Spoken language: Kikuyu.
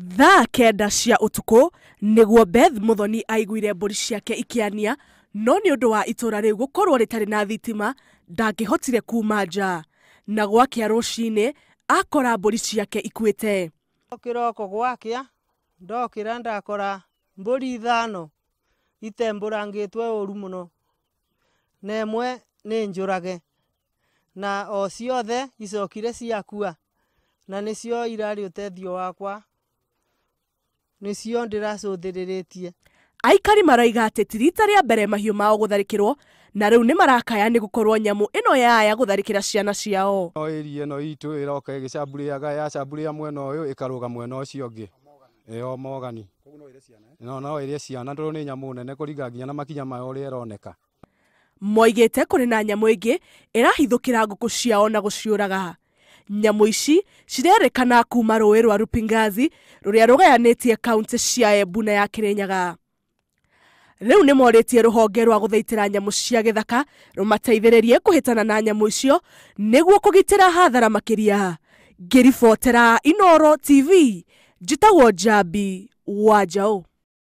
Thaa 9 cia ũtukũ nĩguo Beth Muthoni aiguire mbũri ciake ikĩania, no nĩ ũndũ wa itũra rĩu gũkorwo rĩtarĩ na thitima ndangĩhotire kuma nja. Na gwakĩa rũcinĩ akora mbũri ciake ikuĩte. Kĩroko gwakĩa ndokĩra ndakora mbũri 5 itembũrangĩtwe ũru mũno, na ĩmwe nĩ njũrage, na o ciothe icokire ciakua, na nĩcio irarĩ ũtethio wakwa, nĩcio ndĩracũthĩrĩrĩtie. Aikari maroiga atĩ ti rita rĩa mbere mahiũ mao gũtharĩkĩrwo, na rĩu nĩ marakaya nĩ gũkorwo nyamũ ĩno yaya gũtharĩkĩra ciana ciao. No ĩria ĩno itũ ĩroka ĩgĩcambuliaga, yacambulia mwena ũyũ ĩkarũga mwena ũcio ũngĩ. Ĩyo mogani. No no ĩrĩe ciana tondũ nĩ nyamũ nene kũringa nginya na makinya mayo ũrĩa ĩroneka. Moigĩte kũrĩ na nyamũ ĩngĩ ĩrahithũkĩra ngũkũ ciao na gũciũraga. Nyamũ ici cirerĩkana kuma rũĩ rwa Rupingazi rũrĩa rũgayanĩtie kaunti cia Embu na ya Kirinyaga. Rĩu nĩ morĩtie rũhonge rwa gũthaitĩra nyamũ cia gĩthaka rũmateithĩrĩrie kũhĩtana na nyamũ icio nĩguo kũgitĩra hathara makĩria. Ngĩribotera Inooro TV, njĩtagwo Njambi wa Njaũ.